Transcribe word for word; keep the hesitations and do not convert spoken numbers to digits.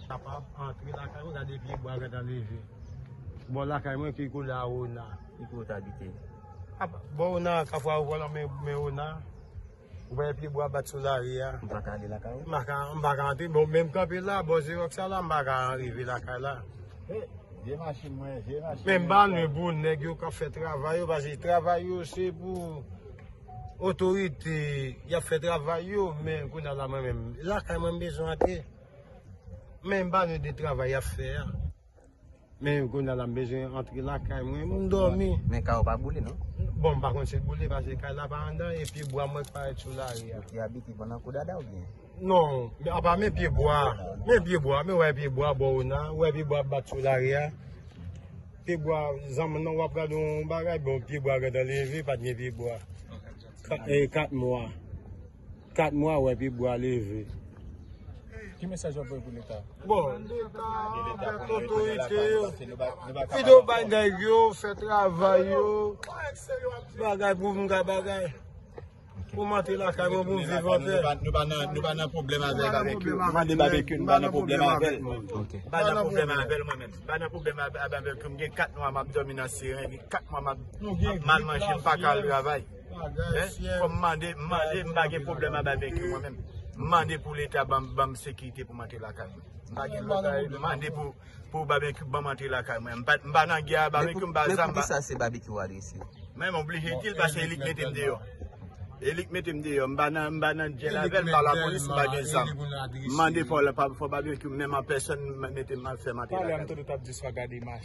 Kapab antre lakay mwen, gade pye bwa gentan leve. Bò lakay mwen ki koule a Ona. Ki kote w t abite? Apa, bò Ona, Kafou Aewopò la, men, men Ona. Ou wè pye bwa bat sou lari a. Ou pa ka ale lakay ou? M pa ka, m pa ka antre. Bon, men m kanpe la, bò Zewòks sa la, m pa ka rive lakay la. Eh, vye machin mwen, vye machin. Men m pa lwen pou nèg yo k ap fè travay yo, paske travay yo se pou otorite, y ap fè travay yo, men kounye a la mwen menm, lakay mwen m bezwen antre. Men m pa lwen de travay y ap fè a. Men kounye a la m bezwen antre lakay mwen, m dòmi. Men kay ou pa boule, non? Bon, m pa konn si l boule, paske kay la pa anndan, e pye bwa mwen k parèt sou lari a. Ou te abite bò nan kou dada oubyen? Non, men apa men pye bwa, men pye bwa, men wè pye bwa bò Ona, wè pye bwa bat sou lari a. Pye bwa, zanmi nan w ap gade yon bagay, bon, pye bwa gentan leve, pa t gen pye bwa. Ka-, e, kat mwa. Kat mwa, wè pye bwa leve. Ki mesaj w ap voye pou Leta? Bon, Leta, avèk otorite yo, fidyo bay nèg yo, fè travay yo, bagay pou m ka bagay. Pou m antre lakay mwen, pou m viv anpè. Nou pa, nou pa nan, nou pa nan pwoblèm avèk, avèk yo. Mande Babekyou, nou pa nan pwoblèm avè l. Ok. M pa nan pwoblèm avè l, mwen menm. M pa nan pwoblèm avè, avè Babekyou. M gen kat mwa m ap dòmi nan seren, gen kat mwa m ap, m ap mal manje, m pa ka al travay. Hein? Fò m mande, m mande, m pa gen pwoblèm avè Babekyou, mwen menm. M mande pou Leta ban m, ban m sekirite pou m antre lakay mwen. M pa gen lòt bagay, m mande pou, pou Babekyou ban m antre lakay mwen. M pa, m pa nan gè a Babekyou, m pa zam, m pa. Men poukisa se Babekyou adrese w? Men m oblije di l paske e li k mete m deyò. E li k mete m deyò. M pa nan, m pa nan djèl avè l, m pa lapolis, m pa gen zam. M mande fò, fò Babekyou menm an pèsòn mete m al fè m antre lakay mwen.